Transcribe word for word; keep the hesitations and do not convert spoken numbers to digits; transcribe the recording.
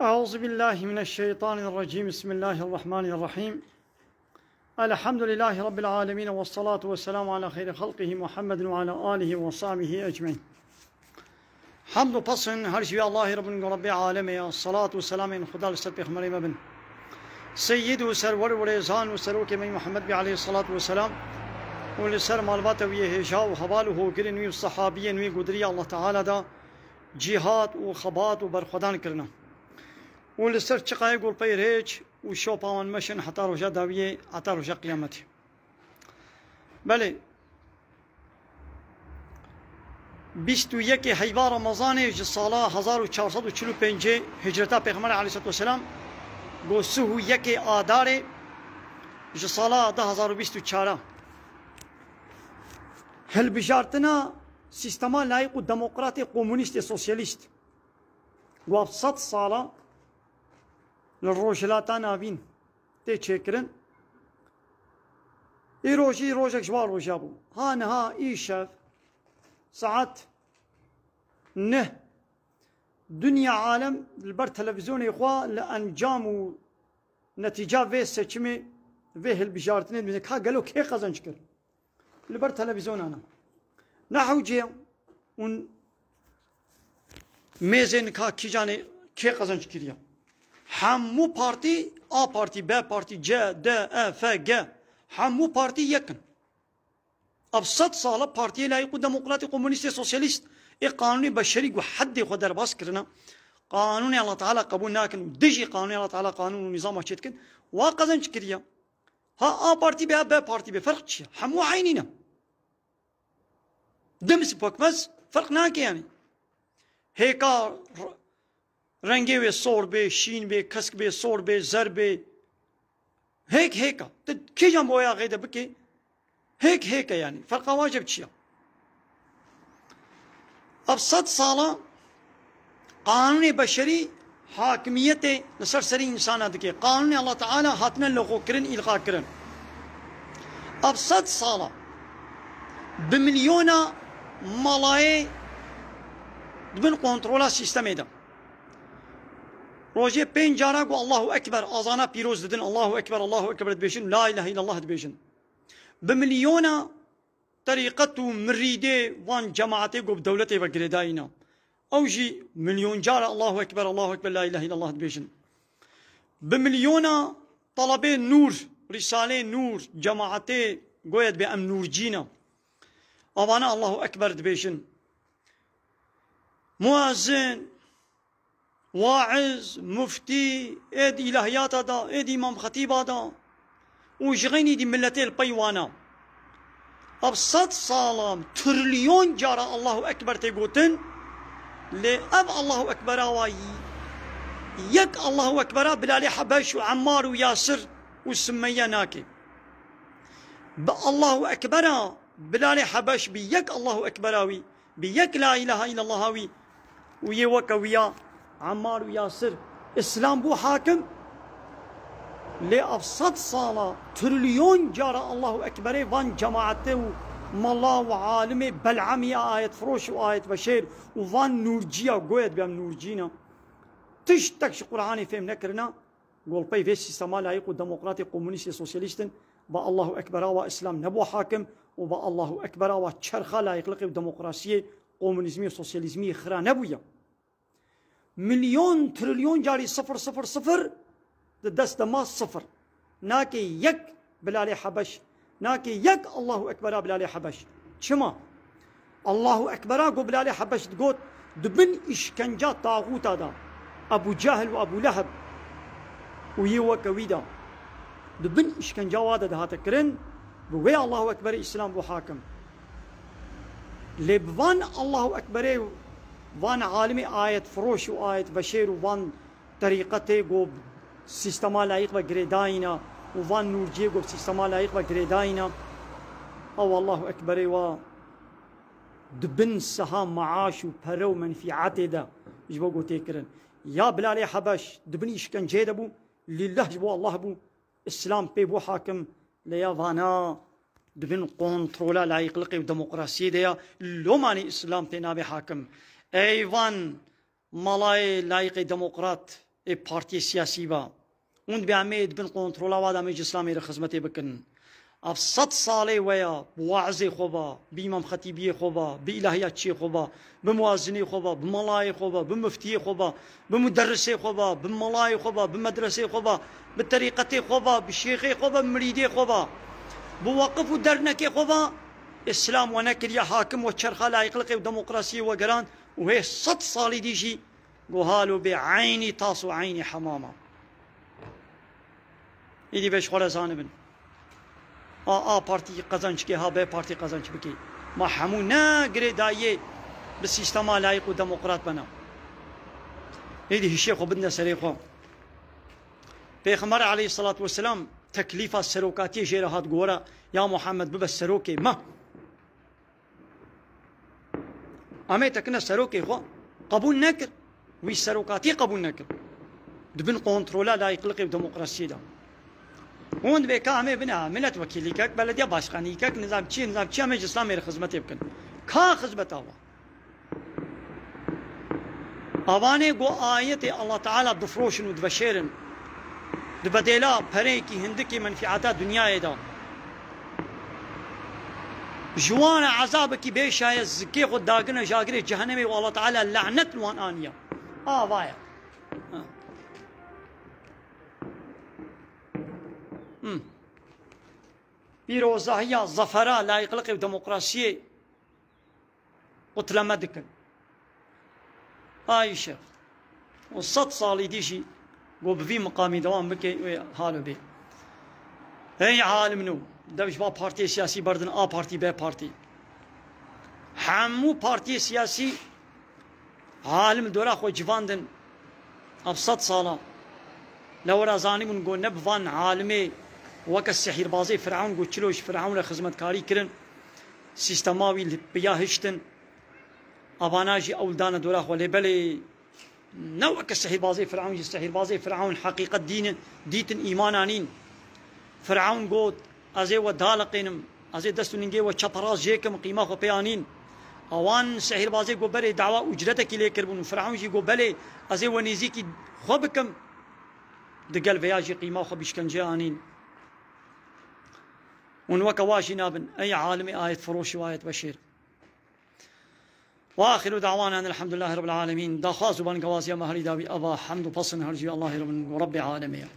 أعوذ بالله من الشيطان الرجيم. بسم الله الرحمن الرحيم. الحمد لله رب العالمين، والصلاة والسلام على خير خلقه محمد وعلى آله وصحبه أجمعين. Hamd û pesn her ji wî Allahê Rabbin ku Rabbê alemê ya, salat û selamên Xuda li ser pêxemberê me bin. Seyyid û serwer û rêzan û serokê me Muhammed bî aleyhissalatu vesselam û li ser malbata wî yê hêja û heval û hogirên wî û sehabiyên wî ku di rêya Allah Teala da cîhat û xebat û berxwedan kirine. Û li ser çiqayê golpeyê rêç û şopa wan meşin heta roja dawiyê, heta roja qiyametê. Belê, bîst û yekê heyva Remezanê ji sala hezar û çar sed û çil û pêncê hicreta Pêxemberê aleyhissalatu vesselam, go sih û yekê Adarê ji sala du hezar û bîst û çar a. Hilbijartina sîstema layîq û demokratê, komunîstê, sosyalîst, go sed sala li Rojhilata Navîn tê çêkirin. Îrojî rojek ji wan roja bû. Ha niha îşev saet neh, dinya alem li ber televîzyonê xwe li encam û netîca vê seçimê, vê hilbijartinê dibîne ka gelo kê qezenc kir. Li ber televîzyona ne. Ne hewce hûn mêzên ka kîjanê kê qezenc kiriye. Hemû partî, A partî, B partî, C, D, E, F, G, hemû partî yek in. Ev sed sal e partiyê layîq û demokratî, komunîstê, sosyalîst ê qanûnê beşerî ku heddê xwe derbas kirine, qanûnê Allah Teala qebûl nakin û dijî qanûnê Allah Teala qanûn û nîzama çê dikin, wa qezenc kiriye. Ha A partî be, ha B partî be, ferq çi ye? Hemû eynî ne. Dims pekmez ferq nake yani. Hêka r-, rengê wê sor bê, şîn bê, kesk bê, sor bê, zer bê. Hêk hêka. Tu kîjan boya xêde bike? Hêk hêke yani. Ferqa wacib çi ya? Ev sed sala qanûnê beşerî hakimiyetê li ser serî însana dike. Qanûnê Allah Teala hatine lixo kirin, îlqa kirin. Ev sed sala bi milyona malayê di bin kontrola sîstemê de. Rojê pênc cara ku Allahu Ekber, azana pîroz didin, Allahu Ekber, Allahu Ekber dibêjin, La ilahe illallah dibêjin. Bi milyona terîqet û mirîdê van cemaetê ku bi dewletê ve girêdayî ne. Ew jî milyon cara Allahu Ekber, Allahu Ekber, La ilahe illallah dibêjin. Bi milyona talebê nûr, rîsalê nûr, cemaetê goyê dibê em nûrcî ne. Avana Allahu Ekber dibêjin. Muezzin, waiz, muftî, ê di îlahiyata da, ê di îmam xetîba da û ji xeynî dî miletê li pey wana. Ev sed sala trilyon cara Allahu Ekber tê gotin, lê ev Allahu Ekbera wa yek Allahu Ekbera Bilalê Hebeş û Emmar û Yasir û Sumeyye nake. Bi Allahu Ekbera Bilalê Hebeş, bi yek Allahu Ekbera wî, bi yek La ilahe illallaha wî û yê weke wî ya Emmar û Yasir, Îslam bû hakim. Lê ev sed sala trilyon cara Allahu Ekberê van cemaetê û mela û alimê bel'emî, ayetfiroş û ayetveşêr û van nûrciya, goyê dibê em nûrcî ne, tiştek ji Qur'anê fêm nekirine. Golpey vê sîstema layîq û demokratê, komunîstê, sosyalîst in, bi Allahu Ekbera wa Îslam nebû hakim û bi Allahu Ekbera wa çerxa layîqliqê û demokrasiyê, komunîzmî û sosyalîzmî xira nebûye. Milyon, trilyon carî sifir sifir sifir di dest de ma sifir. Nake yek Bilalê Hebeş, nake yek Allahu Ekbera Bilalê Hebeş. Çima? Allahu Ekbera ku Bilalê Hebeş digot, di bin îşkenca taxûta de, Ebu Cehil û Ebu Leheb û yê weke wî de, di bin îşkenca wa de dihate kirin, bi wê Allahu Ekberê Îslam bû hakim. Lê bi van Allahu Ekberê, van alimê ayetfiroş û ayetveşêr û van terîqetê ku sîstema layîq ve girêdayî ne û van nûrciyê ku sîstema layîq ve girêdayî ne, ew Allahu Ekberê wa di bin siha maaş û pere û menfîetê de ji bo ku tê kirin. Ya Bilalê Hebeş di bin îşkenceyê de bû, lîllah ji bo Allah bû, Îslam pê bû hakim, lê ya vana di bin kontrola layîqliqê û demokrasiyê de ya, lomanî Îslam tê nabe hakim. Ey van malayê layîqê demokrat, ê partiyê siyasî ba. Hûn dibê em ê di bin kontrola wa de em ê ji Îslamê re xizmetê bikin. Ev sed salê we ya, bi waizê xwe ba, bi Îmam Xetîbiyê xwe ba, bi îlahiyatçiyê xwe ba, bi muezinê xwe ba, bi melayê xwe ba, bi miftiyê xwe ba, bi muderrisê xwe ba, bi melayê xwe ba, bi medresê xwe ba, bi terîqetê xwe ba, bi şêxê xwe ba, bi mirîdê xwe ba, bi weqif û dernekê xwe ba, Îslam we nekiriye hakim, we çerxa layîqliqê û demokrasiyê we gerand û hê sed salî dî jî go halo bê eynî tas û eynî hemama. Îdî bê ji xwe re zanibin. A, A partî qezenc ke, ha B partî qezenc bike. Ma hemû ne girêdayiyê bi sîstema layîq û demokrat bena. Êdî hişê xwe bidine serê xwe. Pêxember aleyhisselatu vesselam teklîfa serokatiyê jê re hat, got, "Were, ya Muhammed, bibe serokê me." Amê tekine serokê xwe qebûl nekir. Wî serokatî qebûl nekir. Di bin kontrola layîqliqê û demokrasiyê de. Hûn dibê ka amê bine milletvekîlîkek, belediye başkanîkek, nizam çi, nizam çi, amê ji Îslamê re xizmetê bikin. Ka xizmeta wa? Avanê go ayetê Allah Teala difroşin û diveşêrin. Di bedêla pereyekî hindikî menfiata dinyayê de. Ji wan re ezabekî bêşaye zikê xwe dagine jagirê cehenemê û Allah Teala lanet li wan aniye. Ava ye. Ha. Hmm. Pîrozahiya zafera, layîqliqê û demokrasiyê qutleme dikin. Ay şex. Û sed salî dî jî go bi vî miqamî dewam bike wê halo bê. Hey alimno, dev ji va partiyê siyasî berdin, A partî, B partî. Hemû partiyê siyasî alim dora xwe civandin. Ev sed sala. Lewra zanîbûn go ne bi van alimê weke sehîrbazê Firewn go çilo ji Firewn re xizmetkarî kirin. Sîstema wî li piya hiştin. Avana jî ew dane dora xwe lê belê ne weke sehîrbazê Firewn jî, sehîrbazê Firewn heqîqet dînin, dîtin, îman anîn. Firewn got, "Ez ê we daliqênim, ez ê dest û ningê we çep û rast jê kim," qîma xwe pê anîn. Awan sehîrbazê got, "Belê, dawa ucretekî lê kiribûn." Firewn jî got, "Belê, ez ê we nêzîkî xwe bikim." Digel vêya jî qîma xwe bi îşkenceyê anîn. Hûn weke wa jî nabin. Ey alimê ayet firoşî û ayet weşêr. Ve axiru da'wana enel hamdülillahi rabbil alemin. Daxwaz û bangewaziya me herî dawî eva hemd û pesn her cî Allahê Rabbin û Rabbê alemê ye.